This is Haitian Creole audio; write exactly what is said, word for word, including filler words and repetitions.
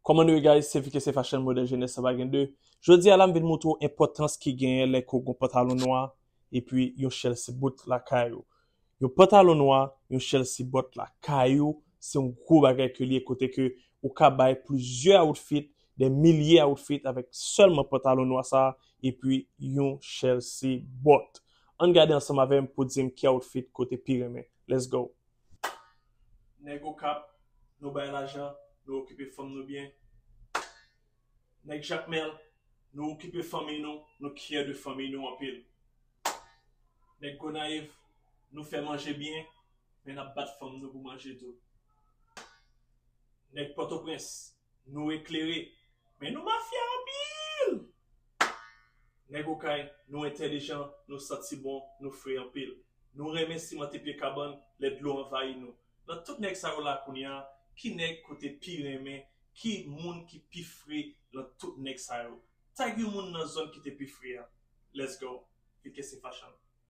Kòman nou ye, guys? Se Vike, se Fashion Modèl Jenès, sa pa gen de. Jodi a la, m vin montre w enpòtans ki genyen lè ke w gon pantalon nwa epi yon Chelsea boot lakay ou. Yon pantalon nwa, yon Chelsea boot lakay ou, se yon gwo bagay ke li ye, kote ke ou ka bay plizyè outfit, de milye outfit avèk sèlman pantalon nwa sa a, epi yon Chelsea boot. Ann gade ansanm avè m pou di m ki outfit ke w te pi renmen. Let's go! Nèg Okap, nou bay lajan, nou okipe fanm nou byen. Nèg Jakmèl, nou okipe fanmi nou, nou kyè de fanmi nou anpil. Nèg Gonayiv, nou fè manje byen, men n ap bat fanm nou pou manje tou. Nèg Pòtoprens, nou eklere, men nou mafya anpil. Nèg Okay, nou entèlijan, nou santi bon, nou fre anpil. Nou renmen simante pye kabann lè dlo anvayi nou. Nan tout nèg sa yo la kounye a, ki nèg ke w te pi renmen, ki moun ki pi fre nan tout nèg sa yo? Tag yon moun nan zòn ki te pi fre a. Let's go. Vike, se Fashion.